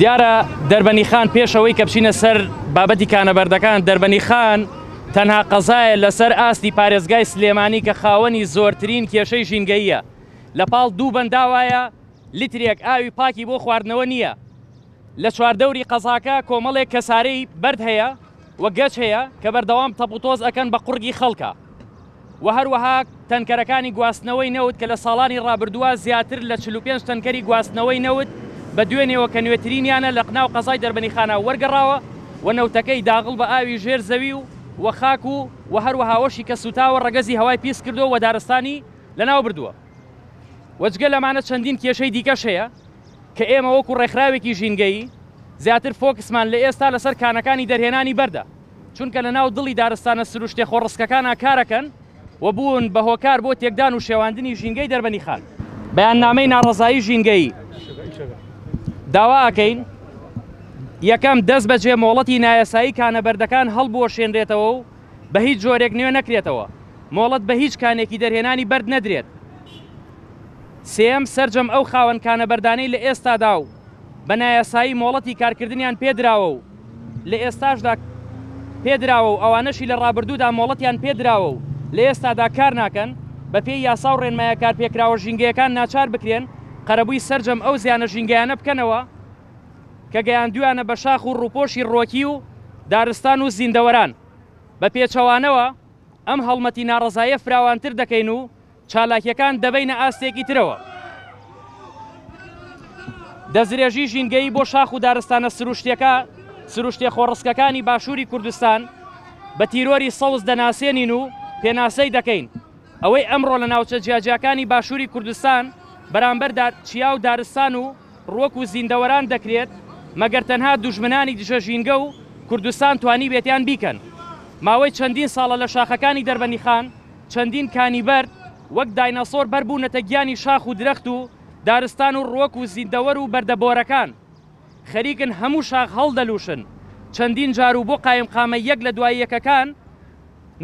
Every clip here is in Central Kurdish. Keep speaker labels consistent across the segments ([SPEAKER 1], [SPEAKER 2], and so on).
[SPEAKER 1] دیارە دەربەنیخان پێش ئەوەی کە بچینە سەر بابەتی کانەبەردەکان، دەربەنیخان تەنها قەزایە لەسەر ئاستی پارێزگای سلێمانی کە خاوەنی زۆرترین کێشەی ژینگەییە. لە پاڵ دوو بەنداوایە لیترێک ئاوی پاکی بۆ خواردنەوە نییە. لە چواردەوری قەزاکە کۆمەڵێک کەسارەی بەرد هەیە و گەچ هەیە کە بەردەوام تەپوتۆز ئەکەن بە قوڕگی خەڵکا. و هەروەها تەنکەرەکانی گواستنەوەی نەوت کە لە ساڵانی ڕابردووە زیاتر لە 45 تەنکەری گواستنەوەی نەوت بە دوێنێوە کە نوێترینیانە لە ناو قەزای دەربەنیخانە وەرگەڕاوە و نەوتەکەی داغڵ بە ئاوی ژێر زەوی و و خاک و و هەروەها ئەوەشی کە سوتاوە ڕەگەزی هەوای پیس کردووە و دارستانی لەناو بردووە و جگە لەمانە چەندین کێشەی دیکەش هەیە کە ئێمە وەکو ڕێکخراوێکی ژینگەیی زیاتر فۆکسمان لە ئێستا لەسەر کانەکانی دەرهێنانی بەردە. چونکە لە ناو دڵی دارستانە سروشتیە خۆڕسکەکانا کارەکەن و بوون بە هۆکار بۆ تێکدان و شێواندنی ژینگەی دەربەنیخان. بەیاننامەی ناڕەزایی ژینگەیی داوا ئەکەین، یەکەم، دەست بەجێ مۆڵەتی نایاسایی کانە بەردەکان هەڵبوەشێنرێتەوە و بە هیچ جۆرێک نوێ نەکرێتەوە، مۆڵەت بە هیچ کانێکی دەرهێنانی بەرد نەدرێت. سێیەم، سەرجەم ئەو خاوەن کانە بەردانەی لە ئێستادا و بە نایاسایی مۆڵەتی کارکردنیان پێدراوە و لە ئێستاشدا پێدراوە و ئەوانەشی لە ڕابردوودا مۆڵەتیان پێدراوە و لە ئێستادا کار ناکەن، بەپێی یاسا و ڕێنمایە کارپێکراوە ژینگەیەکان ناچار بکرێن قەرەبووی سەرجەم ئەو زیانە ژینگەیانە بکەنەوە کە گەیاندوویانە بە شاخ و ڕووپۆشی ڕووەکی و دارستان و زیندەوەران. بە پێچەوانەوە ئەم هەڵمەتی ناڕەزاییە فراوانتر دەکەین و چالاکییەکان دەبەینە ئاستێکی ترەوە. دەستدرێژی ژینگەیی بۆ شاخ و دارستانە سروشتیەکە سروشتیە خۆڕسکەکانی باشووری کوردستان بە تیرۆری سەوز دەناسێنین و پێناسەی دەکەین. ئەوەی ئەمڕۆ لە ناوچە جیاجیاکانی باشووری کوردستان بەرامبەر چیا و دارستان و ڕووەک و زیندەوەران دەکرێت، مەگەر تەنها دوژمنانی دژە ژینگە و کوردستان توانیبێتیان بیکەن. ماوەی چەندین ساڵە لە شاخەکانی دەربەندیخان چەندین کانی بەرد وەک دایناسۆر بەربوونەتە گیانی شاخ و درەخت و دارستان و ڕووەک و زیندەوەر و بەردە بۆرەکان خەریکن هەموو شاخ هەڵدەلووشن چەندین جار و بۆ قایمقامە یەک لە دوای یەکەکان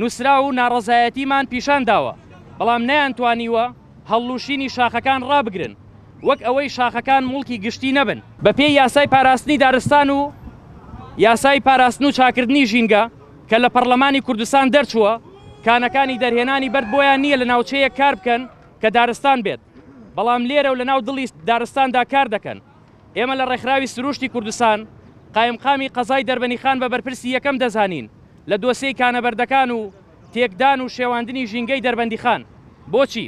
[SPEAKER 1] نووسراو و ناڕەزایەتیمان پیشان داوە بەڵام نەیانتوانیوە هەڵلووشینی شاخەکان ڕابگرن وەک ئەوەی شاخەکان موڵکی گشتی نەبن. بەپێی یاسای پاراستنی دارستان و یاسای پاراستن و چاکردنی ژینگە کە لە پەڕلەمانی کوردستان دەرچووە، کانەکانی دەرهێنانی بەرد بۆیان نییە لە ناوچەیەک کار بکەن کە دارستان بێت، بەڵام لێرە و لەناو دڵی دارستاندا کار دەکەن. ئێمە لە ڕێکخراوی سرووشتی کوردستان، قایمقامی قەزای دەربەنیخان بە بەرپرسی یەکەم دەزانین لە دۆسیەی کانەبەردەکان و تێکدان و شێواندنی ژینگەی دەربەندیخان. بۆچی؟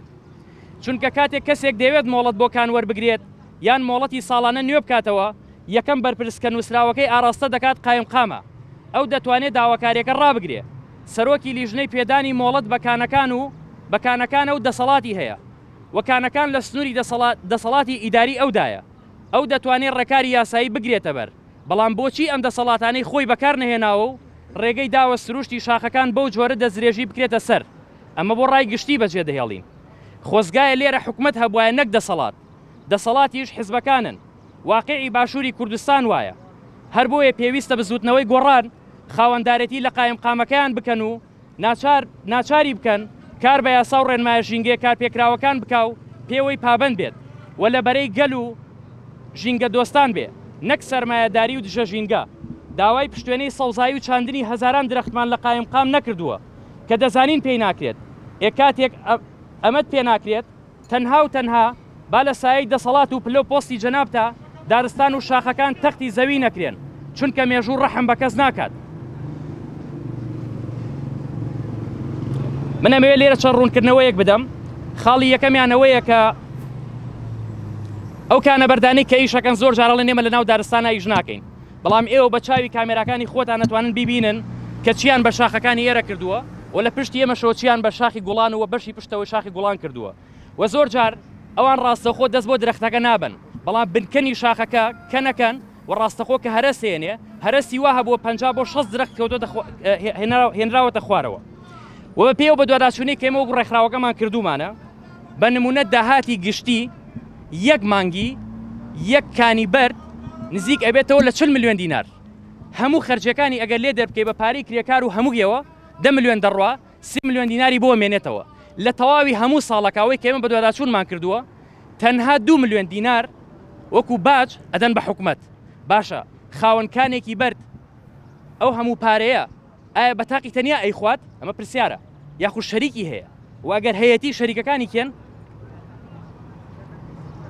[SPEAKER 1] چونکە کاتێک کەسێک دەیەوێت مۆڵەت بۆ کان وەربگرێت یان مۆڵەتی ساڵانە نوێ بکاتەوە، یەکەم بەرپرس کە نووسراوەکەی ئاڕاستە دەکات قایمقامە. ئەو دەتوانێ داواکارییەکە ڕابگرێ. سەرۆکی لیژنەی پێدانی مۆڵەت بە کانەکان و بە کانەکانە و دەسەڵاتی هەیە و کانەکان لە سنووری دەسەڵاتی ئیداری ئەودایە. ئەو دەتوانێ ڕێکاری یاسایی بگرێتەبەر. بەڵام بۆچی ئەم دەسەڵاتانەی خۆی بەکار نەهێناوە و ڕێگەی داوە سروشتی شاخەکان بەو جۆرە دەستدرێژی بکرێتە سەر؟ ئەمە بۆ ڕای گشتی بەجێدەهێڵین. خۆزگایە لێرە حکومەت هەبوایە نەک دەسەڵات. دەسەڵاتیش حزبەکانن. واقیعی باشوری کوردستان وایە. هەر بۆیە پێویستە بزوتنەوەی گۆڕان خاوەندارێتی لە قایمقامەکەیان بکەن و ناچار ناچاری بکەن کار بە یاسا و ڕێنمایە ژینگەیە کارپێکراوەکان بکا و پێوەی پابەند بێت و لە بەرەی گەل و ژینگە دۆستان بێ نەک سەرمایەداری و دژە ژینگە. داوای پشتێنەی سەوزایی و چاندنی هەزاران درەختمان لە قایمقام نەکردووە کە دەزانین پێی ناکرێت. ئێ کاتێک ئەمەت پێ ناکرێت، تەنها و تەنها با لە سایەی دەسەڵات و پلە و پۆستی جەنابتا دارستان و شاخەکان تەختی زەوی نەکرێن، چونکە مێژوو ڕەحم بە کەس ناکات. من ئەمەوێت لێرە چەند ڕوونکردنەوەیەک بدەم. خاڵی یەکەمیان ئەوەیە کە ئەو کانەبەردانەی کە ئیشەکەن زۆر جار ئەڵێن ئێمە لەناو دارستانا ئیش ناکەین، بەڵام ئێوە بە چاوی کامێراکانی خۆتان ئەتوانن بیبینن کە چیان بە شاخەکانی ئێرە کردووە و لە پشتی ئێمەشەوە چیان بە شاخی گوڵان و بەشی پشتەوەی شاخی گوڵان کردووە و زۆر جار ئەوان ڕاستەوخۆ دەست بۆ درەختەکە نابەن بەڵام بنکەنی شاخەکە کەنەکەن و ڕاستەخۆ کە هەرەس هێنێ، هەرەسی وا هەبووە 50 بۆ 60 درەخت کەوتۆتە هێنراوەتە خوارەوە. و بە پێی ئەو بەدواداچوونەی کە ئێمە وەکو ڕێکخراوەکەمان کردوومانە، بە نموونە داهاتی گشتی یەک مانگی یەک کانی بەرد نزیک ئەبێتەوە لە 40 ملیۆن دینار. هەموو خەرجیەکانی ئەگەر لێ دەربکەی بە پارەی کرێکار و هەموویەوە 10 ملیۆن دەڕوا، 3 ملیۆن دیناری بۆ مێنێتەوە. لە تەواوی هەموو ساڵەکە ئەوەی کە ئێمە بەدواداچوونمان کردووە تەنها 2 ملیۆن دینار وەکو باج ئەدەن بە حکومەت. باشە خاوەن کانێکی بەرد ئەو هەموو پارەیە ئایا بە تاقی تەنیا ئەیخوات؟ ئەمە پرسیارە. یاخود شەریکی هەیە؟ و ئەگەر هەیەتی شەریکەکانی کێن؟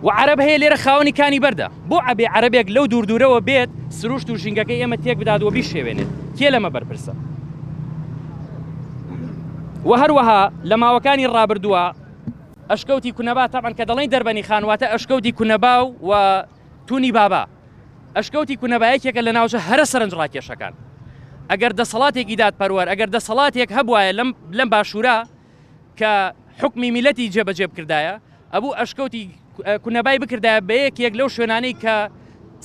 [SPEAKER 1] و عەرەب هەیە لێرە خاوەنی کانی بەردە، بۆ ئەبێ عەرەبێک لەو دوور دوورەوە بێت سروشت و ژینگەکەی ئێمە تێک بدات و بیشێوێنێت؟ کێ لەمە بەرپرسە؟ و هەروەها لە ماوەکانی ڕابردووە ئەشکەوتی کونەبا، تەبعەن کە دەڵێین دەربەنی خان واتە ئەشکەوتی کونەبا و تونی بابا، ئەشکەوتی کونەبا یەکێکە لە ناوچە هەرە سەرنجڕاکێشەکان. ئەگەر دەسەڵاتێکی دادپەروەر، ئەگەر دەسەڵاتێک هەبوایە لەم لەم باشوورە کە حوکمی میللەتی جێبەجێ بکردایە، ئەبوو ئەشکەوتی کونەبای بکردایە بە یەکێک لەو شوێنانەی کە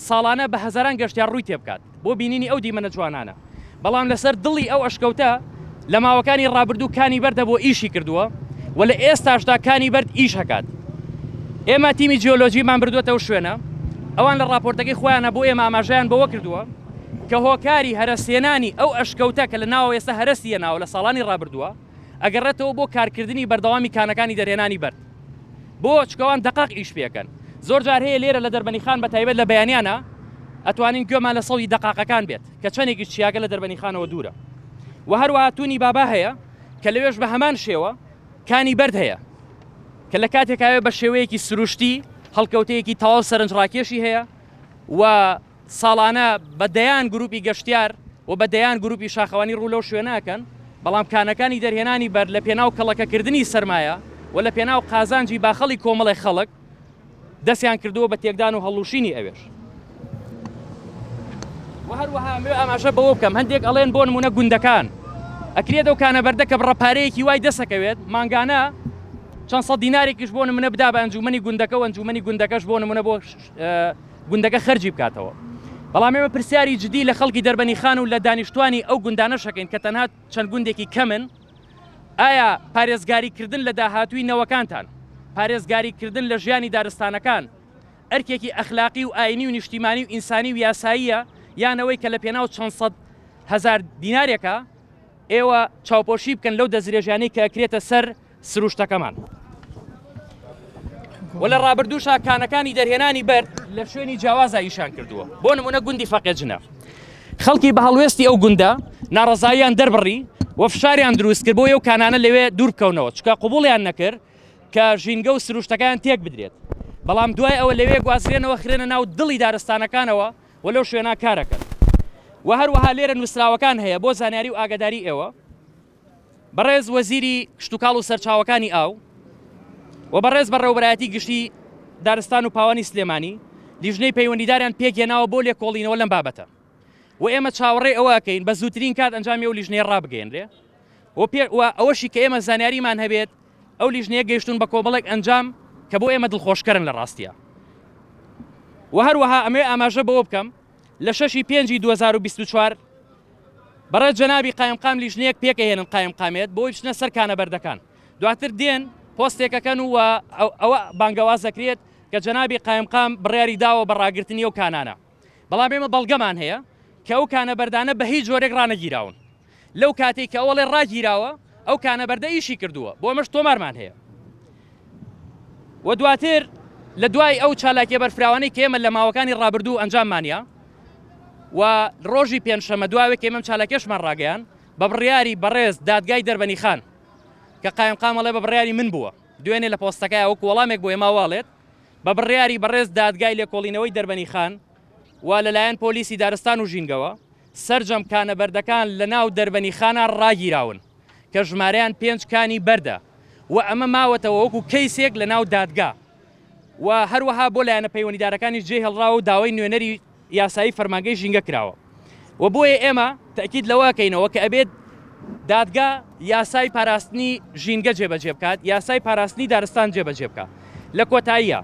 [SPEAKER 1] ساڵانە بە هەزاران گەشتیار ڕووی تێبکات بۆ بینینی ئەو دیمەنە جوانانە. بەڵام لەسەر دڵی ئەو ئەشکەوتە لە ماوەکانی ڕابردوو کانی بەرد هەبووە ئیشی کردووە و لە ئێستاشدا کانی بەرد ئیش هەکات. ئێمە تیمی جیۆلۆجیمان بردووەتە ئەو شوێنە، ئەوان لە ڕاپۆرتەکەی خۆیانە بۆ ئێمە ئاماژەیان بەوە کردووە کە هۆکاری هەرەسهێنانی ئەو ئەشکەوتە کە لە ناوەوە ئێستا هەرەسی هێناوە لە ساڵانی ڕابردووە ئەگەڕێتەوە بۆ کارکردنی بەردەوامی کانەکانی دەرهێنانی بەرد. بۆ؟ چونکە ئەوان دەقاق ئیش پێکەن. زۆر جار هەیە لێرە لە دەربەنیخان بە تایبەت لە بەیانیانە ئەتوانین گوێمان لە سەوتی دەقاقەکان بێت کە چەندێکیش چیاگە لە دەربەنیخانەوە دوورە. و هەروەها تونی بابا هەیە کە لەوێش بە هەمان شێوە کانی بەرد هەیە کە لە کاتێکاوێ بە شێوەیەکی سروشتی هەڵکەوتەیەکی تەواو سەرنجڕاکێشی هەیە و ساڵانە بە دەیان گروپی گەشتیار و بە دەیان گروپی شاخەوانی ڕوو لەو شوێنە ئەکەن، بەڵام کانەکانی دەرهێنانی بەرد لە پێناو کەڵەکەکردنی سەرمایە و لە پێناو قازانجی باخەڵی کۆمەڵێک خەڵک دەستیان کردووە بە تێکدان و هەڵلوشینی ئەوێش. و هەروەها ئەمەوێ ئاماژە بەوە بکەم هەندێک ئەڵێن بۆ نمونە گوندەکان ئەکرێت ئەو کانە بەردە کە بڕە پارەیەکی وای دەسەکەوێت مانگانە چەند سەد دینارێکیش بۆ نمونە بدا بە ئەنجومەنی گوندەکە و ئەنجومەنی گوندەکەش بۆ نمونە بۆ گوندەکە خەرجی بکاتەوە. بەڵام ئێمە پرسیاری جدی لە خەڵکی دەربەنیخان و لە دانیشتوانی ئەو گوندانەش ئەکەین کە تەنها چەند گوندێکی کەمن، ئایا پارێزگاریکردن لە داهاتووی نەوەکانتان، پارێزگاریکردن لە ژیانی دارستانەکان ئەرکێکی ئەخلاقی و ئاینی و نیشتیمانی و ئینسانی و یاساییە یان ئەوەی کە لە پێناو چەند سەد هەزار دینارێکا ئێوە چاوپۆشی بکەن لەو دەستدرێژیانەی کە ئەکرێتە سەر سروشتەکەمان. و لە ڕابردووشا کانەکانی دەرهێنانی بەرد لە شوێنی جیاوازا ئیشیان کردووە، بۆ نمونە گوندی فەقێجنە خەڵکی بە هەڵوێستی ئەو گوندە ناڕەزاییان دەربڕی و فشاریان دروست کرد بۆ ئەو کانانە لەوێ دوور بکەونەوە، چونکە قبوڵیان نەکرد کە ژینگە و سروشتەکەیان تێک بدرێت، بەڵام دوای ئەوە لەوێ گوازرێنەوە خرێنە ناو دڵی دارستانەکانەوە و لەو شوێنە کارەکەن. و هەروەها لێرە نووسراوەکان هەیە بۆ زانیاری و ئاگاداری ئێوە. بەڕێز وەزیری کشتوکاڵ و سەرچاوەکانی ئاو و بەڕێز بەڕێوەبەرایەتی گشتی دارستان و پاوانی سلێمانی لیژنەی پەیوەندیداریان پێکهێناوە بۆ لێکۆڵینەوە لەم بابەتە و ئێمە چاوەڕێی ئەوە ئەکەین بە زووترین کات ئەنجامی ئەو لیژنەیە ڕابگەیەنرێ و پێ و ئەوەشی کە ئێمە زانیاریمان هەبێت ئەو لیژنەیە گەیشتوون بە کۆمەڵێک ئەنجام کە بۆ ئێمە دڵخۆشکەرن لە ڕاستیە و هەروەها ئەمەوێ ئاماژە بەوە بکەم لە شەشی پێنجی 2024 بەڕێز جەنابی قایمقام لیژنەیەک پێکەهێنن قایمقامێت بۆی بچنە سەر کانە بەردەکان دواتر دێن پۆستێکەکەن و ئەوە بانگەواز دەکرێت کە جەنابی قایمقام بڕیاری داوە بە ڕاگرتنی ئەو کانانە بەڵام ئێمە بەڵگەمان هەیە کە ئەو کانە بەردانە بە هیچ جۆرێک ڕانەگیراون لەو کاتێک کە ئەوەڵێ ڕاگیراوە ئەو کانە بەردە ئیشی کردووە بۆ ئەمەش تۆمارمان هەیە و دواتر لە دوای ئەو چالاکیە بەرفراوانەی کە ئێمە لە ماوەکانی ڕابردوو ئەنجاممانیا و ڕۆژی پێنجشەممە دواوێ کە ئێمە چالاکیەشمان ڕاگەیان بە بڕیاری بەڕێز دادگای دەربەنیخان کە قایمقام ئەڵێ بە بڕیاری من بووە دوێنێ لە پۆستەکەی وەکو وەڵامێک بۆ ئێمە واڵێت بە بڕیاری بەڕێز دادگای لێکۆڵینەوەی دەربەنیخان و لەلایەن پۆلیسی دارستان و ژینگەوە سەرجەم کانە بەردەکان لە ناو دەربەنیخانە ڕاگیراون کە ژمارەیان پێنج کانی بەردە و ئەمە ماوەتەوە وەکو کەیسێک لە ناو دادگا و هەروەها بۆ لایەنە پەیوەندیدارەکانیش جێهێڵراوە و داوای نوێنەری یاسایی فەرمانگەی ژینگە کراوە و بۆیە ئێمە تەئکید لەوە ئەکەینەوە کە ئەبێت دادگا یاسای پاراستنی ژینگە جێبەجێ بکات، یاسای پاراستنی دارستان جێبەجێ بکات. لە کۆتاییە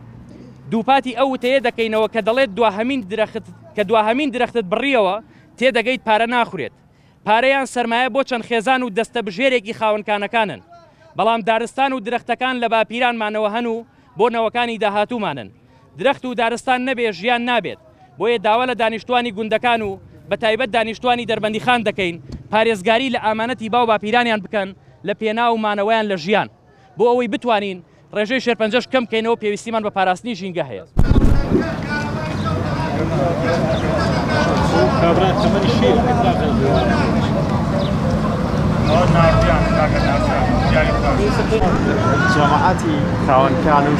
[SPEAKER 1] دووپاتی ئەو وتەیە دەکەینەوە کە دەڵێت دواهەمین درەخت کە دواهەمین درەختت بڕیەوە تێدەگەیت پارە ناخورێت. پارە یان سەرمایە بۆ چەند خێزان و دەستەبژێرێکی خاوەن کانەکانن. بەڵام دارستان و درەختەکان لە باپیرانمانەوە هەن و بۆ نەوەکانی داهاتوومانن. درەخت و دارستان نەبێ ژیان نابێت. بۆیە داوا لە دانیشتوانی گوندەکان و بە تایبەت دانیشتوانی دەربەندیخان دەکەین پارێزگاری لە ئامانەتی باو باپیرانیان بکەن لە پێناو مانەوەیان لە ژیان. بۆ ئەوەی بتوانین ڕێژەی شێرپەنجەش کەم بکەینەوە پێویستیمان بە پاراستنی ژینگە هەیە.
[SPEAKER 2] جەماعەتی خاوەنکان و